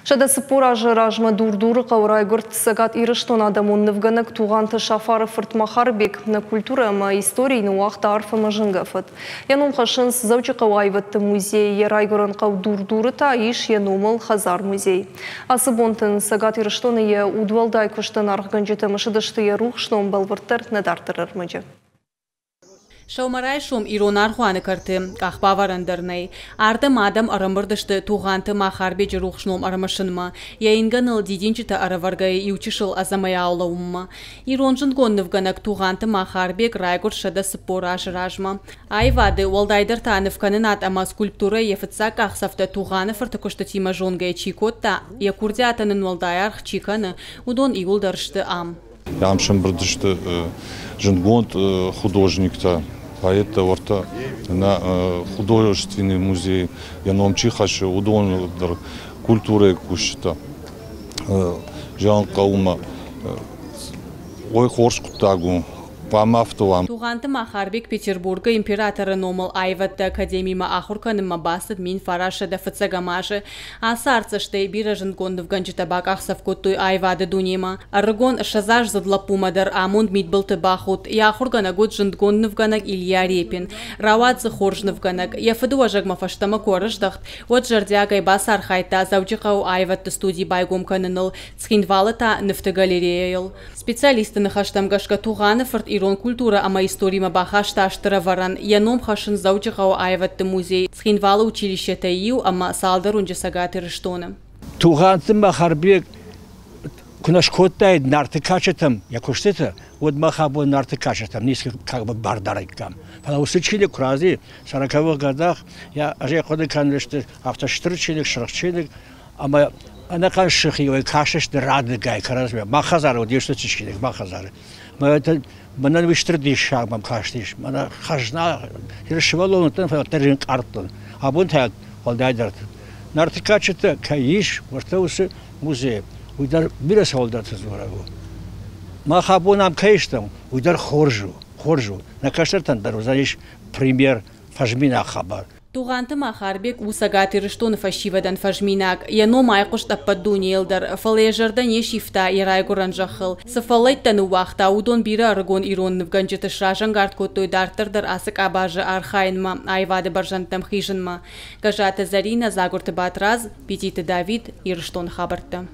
140 азы размӕ Дур-Дуры хъӕуы райгуырд Цӕгат Ирыстоны адӕмон нывгӕнӕг Тугъанты Сафары фырт Махарбег. Нӕ культурӕ ӕмӕ историйы ныууагъта арф ӕмӕ зынгӕ фӕд. Йӕ ном хӕссынц Дзӕуджыхъӕуы аивӕдты музейы, йӕ райгуырӕн хъӕу Дур-Дуры та ис йӕ номыл хӕдзар-музей. Ацы бонты ын Цӕгат Ирыстоны йӕ удуӕлдай куыстӕн аргъгӕнджытӕ мысыдысты йӕ рухс ном бӕлвырддӕр нӕ дарддӕры ӕрмӕджы. Сӕумӕрайсом ирон аргъуаны кӕрты къахбавӕрӕн дӕр нӕй. Ардӕм адӕм ӕрӕмбырд сты Тугъанты Махарбеджы рухс ном ӕрымысынмӕ, йӕ ингӕныл дидинджытӕ ӕрӕвӕргӕйӕ иучысыл ӕдзӕмӕй аулӕууынмӕ. Ирон зындгонд нывгӕнӕг Тугъанты Махарбег райгуырд 140 азы размӕ. Аивады, уӕлдайдӕр та нывкӕнынад ӕмӕ скульптурӕйы йӕ фыццаг къахдзӕфтӕ Тугъаны фырты куыстытимӕ зонгӕ чи кодта, йӕ курдиатӕн ын уӕлдай аргъ чи кӕны, уыдон иууылдӕр сты ам. Ам сӕмбырд сты зындгонд художниктӕ, поэттӕ, уӕртӕ нӕ художественный музей йӕ ном чи хӕссы, уыдон дӕр культурӕйы кусджытӕ. Зӕгъын хъӕуы мӕ, ой, хорз хъуыддаг у, хъуамӕ афтӕ уа. Тугъанты Махарбег Петербургы императоры номыл аивӕдты академимӕ ахуыр кӕнынмӕ бацыд 1901 азы. Ацы артдзӕстӕй бирӕ зындгонд нывгӕнджытӕ бакъахдзӕф кодтой аивады дунемӕ. Ӕрыгон ссӕдзаздзыд лӕппумӕ дӕр амонд мидбылты бахудт. Йӕ ахуыргӕнӕг уыд зындгонд нывгӕнӕг Илья Репин. Рауад дзы хорз нывгӕнӕг. Йӕ фыдыуӕзӕгмӕ фӕстӕмӕ куы ӕрыздӕхт, уӕд зӕрдиагӕй бацархайдта Дзӕуджыхъӕуы аивӕдты студи байгом кӕныныл, Цхинвалы та нывты галереяйыл. Специалистты ныхӕстӕм гӕсгӕ Тугъаны фырт ирон культурӕ ӕмӕ историмӕ бахаста стыр ӕвӕрӕн. Йӕ ном хӕссынц Дзӕуджыхъӕуы аивӕдты музей, Цхинвалы училищетӕй иу ӕмӕ цалдӕр уынджы Цӕгат Ирыстоны. Тугъанты Махарбег куы нӕ скодтаид Нарты кадджытӕм йӕ куыстытӕ, уӕд мах абон Нарты кадджытӕм ницы бар дариккам. Фӕлӕ уыцы чиныг куы рази, Сороковых годах, йӕ ӕз ӕй хъуыды кӕндзысты, афтӕ стыр чиныг, сырх чиныг, ӕмӕ ӕнӕхъӕн сыхи кастысты радыгай кӕрӕдзимӕ. Мах хӕдзары уыдысты чиныг, мах хӕдзары. Мӕнӕн уый стыр диссаг мӕм кастис. Мӕнӕ хӕзна сывӕллон уыдтӕн, фӕлӕ дӕр ӕнкъардтон. Абон та уӕлдайдӕр Нарты кадджытӕ кӕй ис, уӕртӕ уыцы музей, уый дӕр бирӕ цӕуылдӕрты дзурӕг у. Мах абон ам кӕй стӕм, уый дӕр хорз у, хорз у. Нӕ кӕстӕртӕн дӕр уыдзӕнис премьер фӕзминаг хабар. Тугъанты Махарбег у Цӕгат Ирыстоны фӕсивӕдӕн фӕзминаг. Йӕ ном айхъуыст ӕппӕт дунейыл дӕр, фӕлӕ йӕ зӕрдӕ не сивта йӕ райгуырӕн зӕххыл. Цы фӕллӕйттӕ ныууагъта, уыдон бирӕ ӕрыгон ирон нывгӕнджыты сразӕнгард кодтой дарддӕр дӕр ацы къабазы архайынмӕ, аивады бӕрзӕндтӕм хизынмӕ. Гӕззаты Зӕринӕ, Дзагуырты Батрадз, Петиты Давид, Ирыстоны хабӕрттӕ.